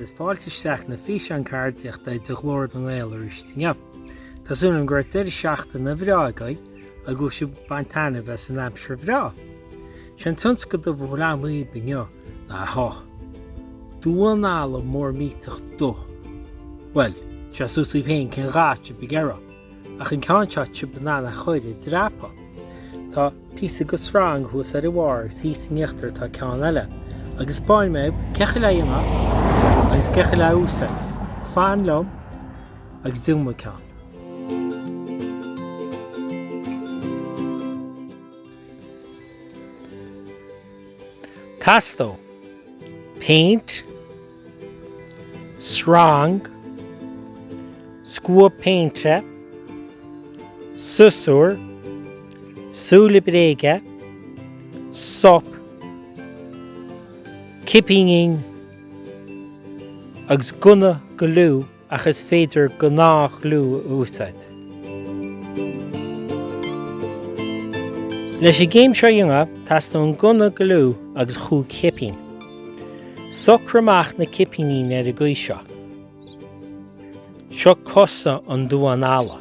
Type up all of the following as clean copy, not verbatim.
is fáilte isteach na físeán ceardaíochta de Ghlór na nGael arís inniu. Tá súil agam go raibh deireadh seachtaine bhreá agaibh agus go bhfuil sibh ag baint taitneamh as an aimsir bhreá. Sé an tionscadal a bhfuil agam dhaoibh inniu ná seo. Damhán alla mór millteach dubh. Bhuel, tá sé suas daoibh féin cén dhath atá sibh ag iarraidh. Ach an ceann seo tá sibh in ann a chur i dreapadh. Tá píosa de srang thuas ar a bharr agus thíos in íochtar tá ceann eile. Agus 'spáinfidh mé cén chaoi le é a dhéanamh agus cén chaoi le é a úsáid. Fan liom agus déanfaidh muid ceann. Teastóidh péint, srang, scuab péinte, siosúr, súile bréige, sop, cipíní agus gunna gliú ach is féidir gnáthghliú a úsáid. Leis an gcéim seo a dhéanamh, teastóidh an gunna gliú agus chúig chipín. Socraigh amach na cipíní ar an gcaoi seo. Seo cosa an damháin alla.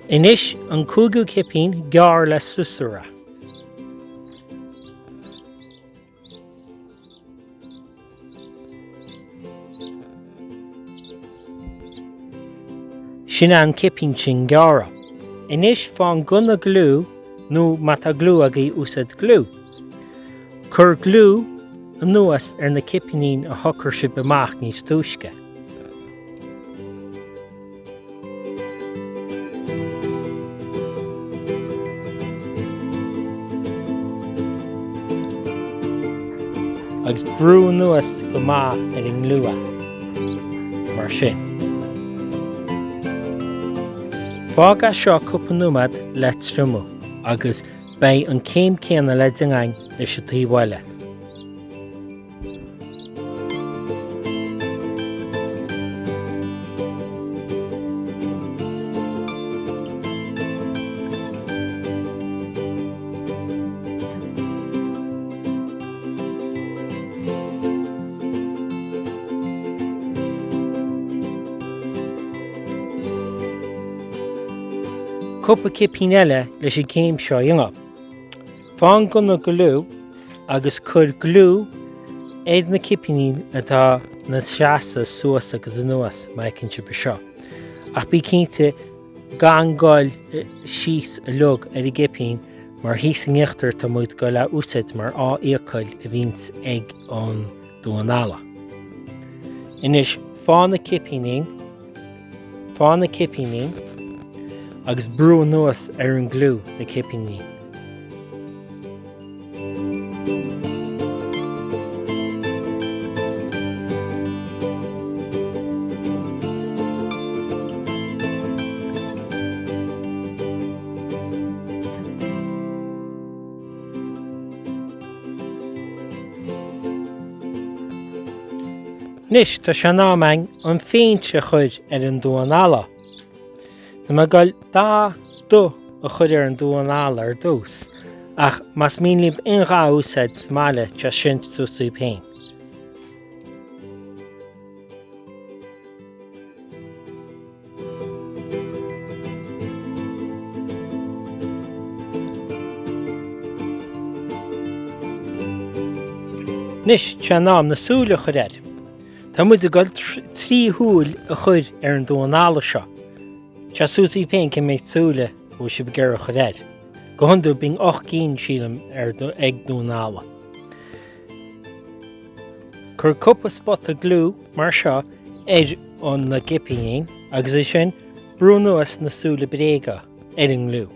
Anois an cúigiú cipín, gearr le siosúr é. Sin é an cipín sin gearrtha. Anois faigh an gunna gliú nó má tá gliú agaibh úsáid gliú. Cuir gliú anuas ar na cipíní a shocraigh sibh amach níos túisce. Agus brú anuas go maith ar an ngliú é. Mar sin. Fág é seo cúpla nóiméad le triomú agus beidh an céim céanna le déanamh againn leis an taobh eile. Cúpla cipín eile leis an gcéim seo a dhéanamh. Faigh an gunna gliú agus cuir gliú ar na cipíní atá ina seasamh suas agus anuas, mar a fheiceann sibh anseo. Ach bí cinnte gan goil síos uilig ar an gcipín mar thíos in íochtar tá muid ag goil a úsáid mar fhiacail a bhíonns ag an damhán alla. Anois faigh na cipíní, faigh na cipíní agus brú anuas ar an gliú na cipíní. Anois tá sé in am againn an phéint a chur ar an damhán alla. Tá mé ag goil dath dubh a chur ar an damhán alla ar dtús, ach más mian libh aon dhath a úsáid sa mbaile, tá sin suas daoibh féin. Anois, tá sé in am na súile a chur air. Tá muid ag goil 3 shúil a chur ar an damhán alla seo. Tá sé suas daoibh féin cé méid súile a bhfuil sibh ag iarraidh a chur air. Go hiondúil bíonn 8 gcinn, sílim, ar ag damhán alla. Cuir cúpla spota gliú mar seo ar an na gcipíní agus ansin brú anuas na súile bréige ar an ngliú.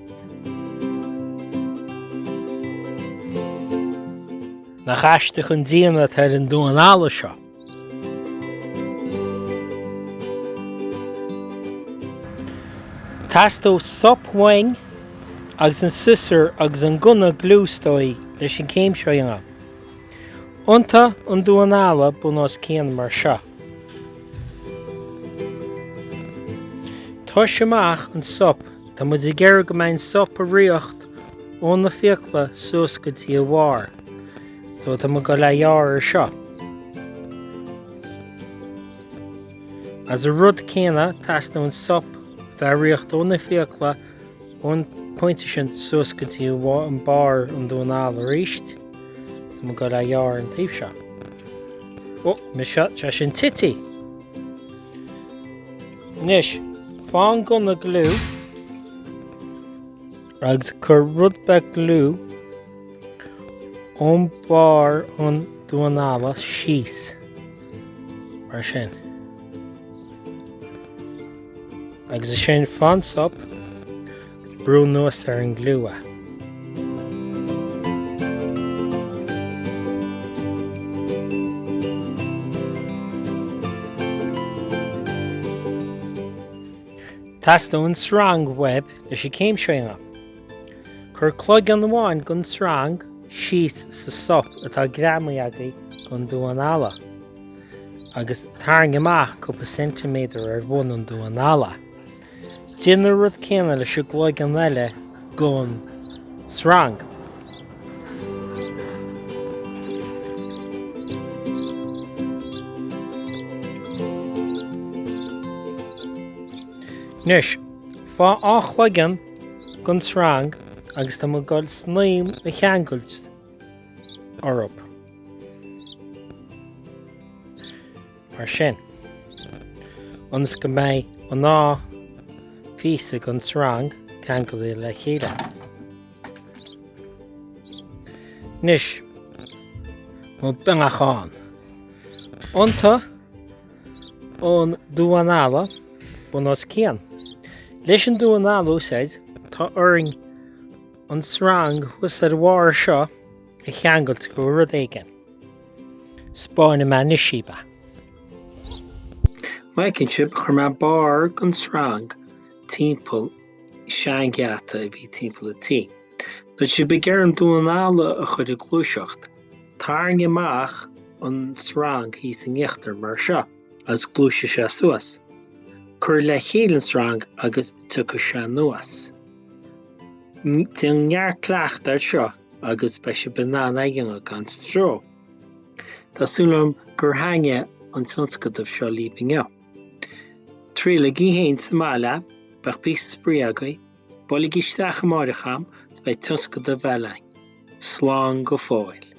Nach aisteach an déanamh atá ar an damhán alla seo? Teastóidh sop uainn agus an siosúr agus an gunna gliú is dóigh leis an céim seo a dhéanamh. Iontaigh an damhán alla bun os cionn mar seo. Tomhais amach an sop, tá muid ag iarraidh go mbeidh an sop ag riocht. ó na fiacla suas go dtí a bharr. So tá muid ag goil a ghearradh ar seo. Agus an rud céanna, teastaíonn sop bheith ag riocht ó na fiacla ón pointe sin suas go dtí an barr an damhán alla arís. Tá muid ag goil a ghearradh an taobh seo. Ó, mise, tá sin tite. Anois, faigh an gunna gliú agus cuir rud beag gliú ón barr an damhán alla síos mar sin. Agus ansin faigh an sop agus brú anuas ar an gliú é. Teastaíonn sreang uaibh leis an céim seo a dhéanamh. Cuir cloigeann amháin den sreang síos sa sop atá greamaithe agaibh den damhán alla agus tarraing amach cúpla ceintiméadar ar bhun an damhán alla. Déan an rud céanna leis an gcloigeann eile den sreang. Anois, faigh an chloigeann den sreang agus tá muid ag goil snaidhm a cheangailt orthu. Mar sin, ionas go mbeidh an dá phíosa den sreang ceangailte le chéile. Anois, mo bheannachán. Iontaigh an damhán alla bun os cionn. Leis an damhán alla a úsáid, tá orainn an sreang thuas ar bharr seo a cheangailt go rud éigin. 'Spáinfidh mé anois daoibh é. Mar a fheiceann sibh, chuir mé barr den sreang timpeall seangheata a bhí timpeall an tí. Nuair atá sibh ag iarraidh an damhán alla a chur ag gluaiseacht, tarraing amach an sreang thíos in íochtar mar seo agus gluaisfidh sé suas. Cuir le chéile an sreang agus tiocfaidh sé anuas. Déan neart cleachtaidh air seo agus beidh sibh in ann é a dhéanamh gan stró. Tá súil agam gur thaitnigh an tionscadal seo libh inniu. Triailigí féin sa mbaile, bheadh píosa spraoi agaibh, buailigí isteach amáireach a'm agus beidh tionscadal eile againn. Slán go fóill.